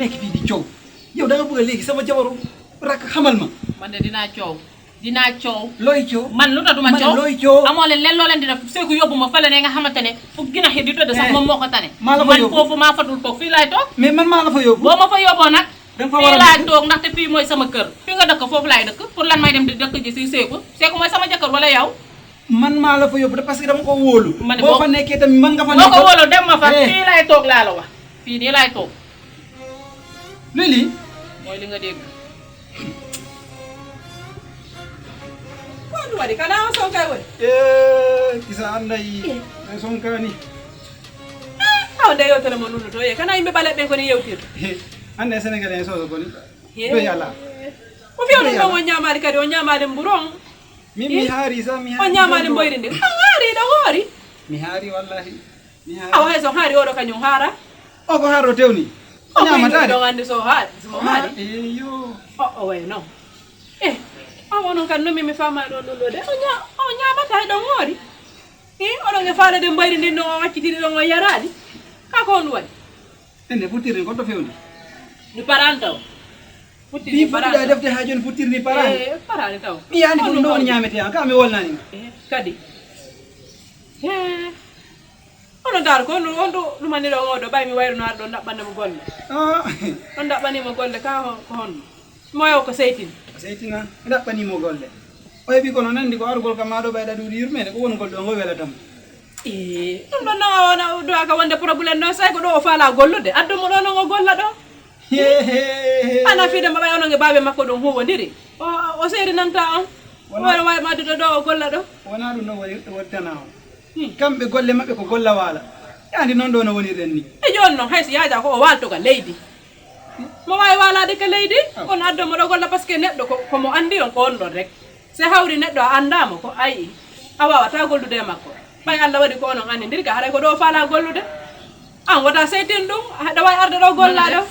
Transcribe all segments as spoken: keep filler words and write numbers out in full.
Nekk fii di coow. Yow da nga bëgg a léegi sama jabaru rakk xamal ma. Man de dinaa coow. Dinaa coow. Looy coow? Man lu tax duma coow? Looy coow? Amoo leen leen loo leen di def, seeku yóbbu ma fële ne nga xamante ne fu ginax yi di tëdd sax, eh, moom moo ko tane. Maa la fa yóbbu. Man foofu maa fatul toog, fii laay toog. Mais man maa la fa yóbbu. Boo ma fa yóbboo nag, da nga fa war a, fii laay toog, ndaxte fii mooy sama kër. Fi nga dëkk foofu laay dëkk. Pour lan may dem di dëkk ji si seeku? Seeku mooy sama jëkkër wala yow? Man maa la fa yóbbu de, parce que dama ko wóolu. Ma ne boo fa nekkee tamit mën nga fa nekk. Boo ko wóolu, dem ma fa. Eh. Fii laay toog laa la wax. Fii nii laay toog. Lii lii. Mooy li nga dégg. Ko ɗum waɗi kana on sonkay woni? Eh, kisa anday. E sonkani. Aw nde yewtere mo nulluto ye kana yimɓe ɓaleɓe ɓen koni yewtirde. Anne sénégalais en soso koni. Doy ala. Ko fiya ɗum ɗon on ñamaali kadi, on ñamaali mburu on. Min mi haari sa mi haari. On ñamaali mboyri ndin. On haari ɗo hoori. Mi haari wallahi. Mi haari. Awa hay so haari oɗo kañum haara. O ko haaro tewni. O ñamata de. Ɗon anndi so haari. So haari. Eyo. O o way non. Eh. Awa onon kan nomi mi faama ɗo ɗo ɗo de. O ña o ñamata e ɗon hoori. Eh, oɗon e faalade mboyri ndin ɗon o accitiri ɗon o yaraali. Ka ko on waɗi? Ende futtirni kon to fewndi. Mi parani taw. Futtirni parani. Fuɗɗiɗa defde ha joni futtirni parani. Eh, parani taw. Mi yani ko ɗum ɗo on ñamete an ka mi wolnani ma. Eh, kadi. Eh. Ono dar ko on on ɗo ɗumani ɗo on ɗo ɓay mi wayruno ar ɗo naɓɓande mo golle. Ah. On naɓɓani mo golle ka ko honno? Moyo ko seytin. Seytina, mi ɗaɓɓanimo golle. O heɓi kono nandi ko argol kam ma ɗo ɓayɗa ɗuuɗi yurmeende ko woni golle o ngo welata mo. Ee, ɗum ɗon noon o wona ɗo aka wonde problème noon, sey ko ɗo o faala gollude, addu mo ɗo noon o golla ɗo. Ana fiide mo ɓay onon e baabe makko ɗum huwondiri. O o seerinanta on. Wona wawi ma addude ɗo o golla ɗo. Wona ɗum ɗo woni wattana o. Kamɓe golle maɓɓe ko golla waala. Yaandi noon ɗo no woniren ni. E jooni noon hay so yaaja ko o waaltoga leydi. Mo waawi waalaade ka leydi, kono addo mo ɗo golla, parce que neɗɗo ko, ko mo anndi on, ko on ɗon rek. Se hawri neɗɗo a anndaa mo, ko ayi, a waawataa gollude e makko. Ɓay Alla waɗi ko onon anndindiri ka, haray ko ɗo o faalaa gollude. Aan wota seytin ɗum, aɗa waawi arde ɗo gollaa ɗo.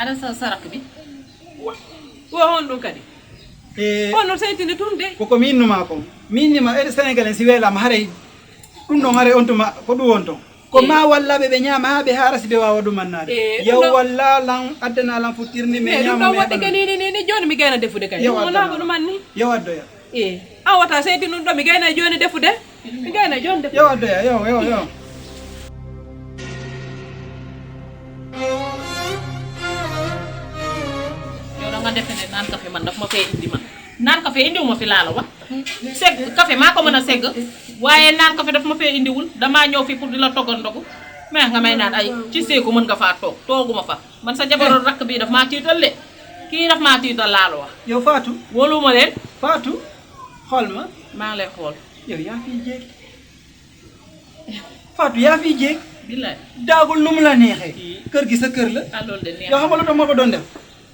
Aɗa sa sarak bi. Wo on ɗum kadi. E, on no seytini tun de. Koko mi innuma kon. Mi innima ede Sénégal en si weelaama haray ɗum ɗon haray on tuma ko ɗum on ton. Ko ma walla ɓe ɓe ñaama haa ɓe haara si ɓe waawa ɗumannaade. Yaw walla lan addana lan futtirni mi ñaama mi heɓa. Ɗum ɗon waɗi kadi ni ni ni jooni mi gayna defude kadi. Ɗum wonaa ko ɗum anni. Yaw addoya. E a wata seydi ɗum ɗo mi gayna jooni defude. Mi gayna jooni defude. Yaw addoya yaw yaw yaw. Yow da nga defe ne naan kafe man daf ma fee indi man. Naan kafe indiwuma fi laa la wax. Segg kafe maa ko mën a segg. Waaye naan kafe daf ma fee indiwul, damaa ñëw fii pour di la toggal ndogu. Mais nga may naan ay ci seeku mën nga faa toog, tooguma fa. Man sa jabaroon rakk bii daf maa tiital de. Kii daf maa tiital laa la wax. Yow Fatou. Wóoluwuma leen. Fatou. Xool ma. Maa ngi lay xool. Yow yaa fiy jéeg. Fatou yaa fiy jéeg. Billaay. Daagul nu mu la neexee. Kër gi sa kër la. Ah loolu de neex. Yow xam nga lu tax ma ko doon def.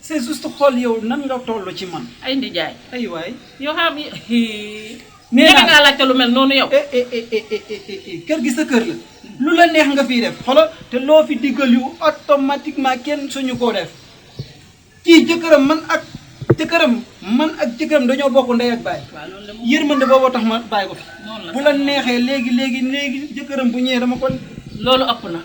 C'est juste xool yow nan nga toll ci man. Ay ndijaay. Ay waay. Yow xam hii. Nee naa ngaa laajte lu mel noonu yow. Eh, eh, eh, eh, eh, eh, eh, kër gi sa kër la. Lu la neex nga fiy def xoolal te loo fi diggal yu automatiquement kenn suñu koo def. Kii jëkkëram man ak jëkkëram man ak jëkkëram dañoo bokk ndey ak baay. Waaw loolu de moom. Yërmande booboo tax ma bàyyi ko fi. Noonu la bu la sax. Neexee léegi léegi léegi jëkkëram bu ñëwee dama ko. Loolu ëpp na.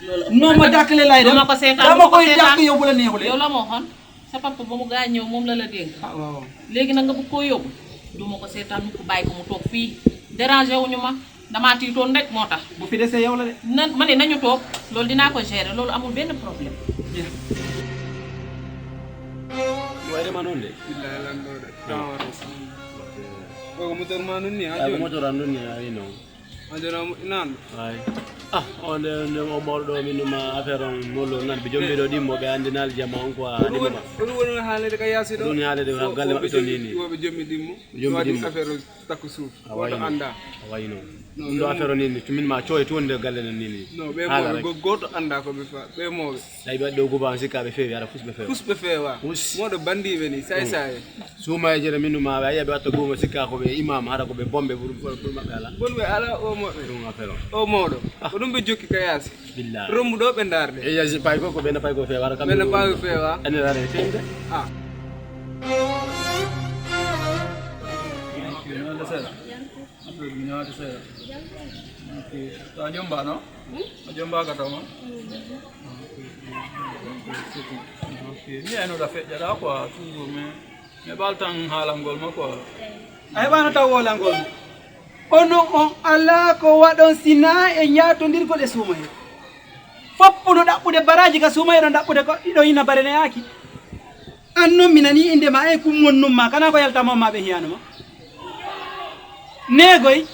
Loolu ëpp na noo ma dàkkale laay def dama ko seetaan dama koy dàkk yow bu la neexulee. Yow la ma waxoon. Sa papa ba mu gaañoo moom la la dénk. Ah waaw. Léegi nag nga bëgg koo yóbbu. Du ma ko seetaan mukk bàyyi ko mu toog fii. Dérangé wuñu ma. Damaa tiitoon rek moo tax. Bu fi desee yow la de. Na ma ne nañu toog. Loolu dinaa ko gérer loolu amul benn problème. Way dema noon de. Koko motor ma nun ni ha joni. Motor an nun ni ha ino. Aduna nan. Ay. Ah, on de on de on mawɗo ɗo min numa affaire on mollo nan ɓe jombi ɗo ɗimmo ɓe andinal jama on quoi. Ɗum woni ɗum woni haalede ka yaasi ɗo. Ɗum haalede ka galle maɓɓe to nini. Woɓe jombi ɗimmo. Jombi ɗimmo. Affaire takko suuf. Woto anda. Awayi noon. Ɗum ɗo affaire on nini min ma coye to wonde galle nan nini. No ɓe mawɓe goto anda ko ɓe fa ɓe mawɓe. Tawi ɓe waɗi ɗo guba on sikka ɓe feewi hara fus ɓe feewa. Fus ɓe feewa. Moɗo bandiɓe ni say say. Suuma e jere minu ma ɓe ayiya ɓe watta guba sikka ko ɓe imam hara ko ɓe bombe ɓuri ɓuri maɓɓe ala. Bonɓe ala o moɓɓe. Ɗum affaire on. O moɗo. Ko ɗum ɓe jokki ka yaasi. Billahi. Rombu ɗo ɓe darde. E yaasi pay ko ko ɓe na pay ko feewa kam. Ɓe na pay ko feewa. Ene rare feewi de. Ah. Ñaade seeɗa. Ñaade seeɗa. Ok. Tawa jomba no? A jomba ka tawa. Mi eno da feƴƴaɗa quoi, toujours, mais mi ɓal tan haalangol ma quoi. A heɓano taw wolangol mo. Onon on alaa ko waɗon sinaa e ñaatondirgol e suumayee. Foppu no ɗaɓɓude baraaji ka suumayee ɗon ɗaɓɓude ko ɗiɗo ina bareneyaaki. An non mi nanii innde ma e kum wonnum ma kana ko yaltama on ma ɓe hiyaano ma. Neegoy.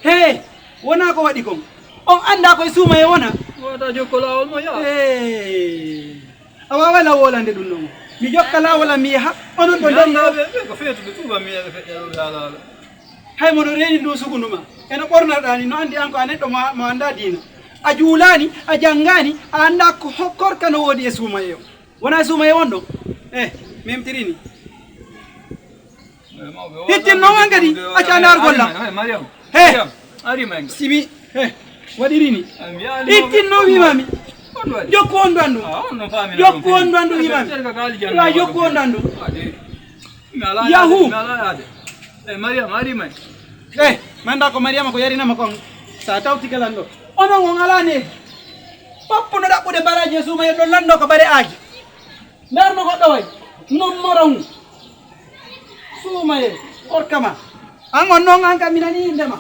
He, wonaa ko waɗi kon. On anndaa koye suumayee wona. Wata jokko laawol mo yaa. He. A waawaa law wolande ɗum ɗon. Mi jokka laawol am mi yaha, onon ɗo ndari ɗo. Ɓe ko feetuɓe tuuba mi yaɓe feƴƴa ɗo ɓe alaa. Hay moɗo reeni ndu sugundu ma. Eno ɓornaɗaa ni, no anndi an ko a neɗɗo mo, mo anndaa diina. A juulaani, a janngaani, a anndaa ko ho-, korka no woodi e suumayee o. Wonaa e suumayee won ɗon? Eh, memtirini. Hittin non an kadi, acca ndaar golla. Mariam. He. Mariam, ari men. Simi, he. Waɗiri ni. Hittin non wiimami. Jokku on ɗo anndu. Jokku on ɗo anndu wiimami. Wa jokku on ɗo anndu. Yahu. Eh, Mariam, ari men. Eh, manda ko Mariama ko yarinama kon. Sa tawti kalan ɗo. Onon on alaa neeji. Foppu no ɗaɓɓude baraaji e suumayee ɗon lanndo ko bare aaji. Ndarno goɗɗo way. Non moro ngu. Suumayee, korka ma. An on non an kam mi nanii innde ma.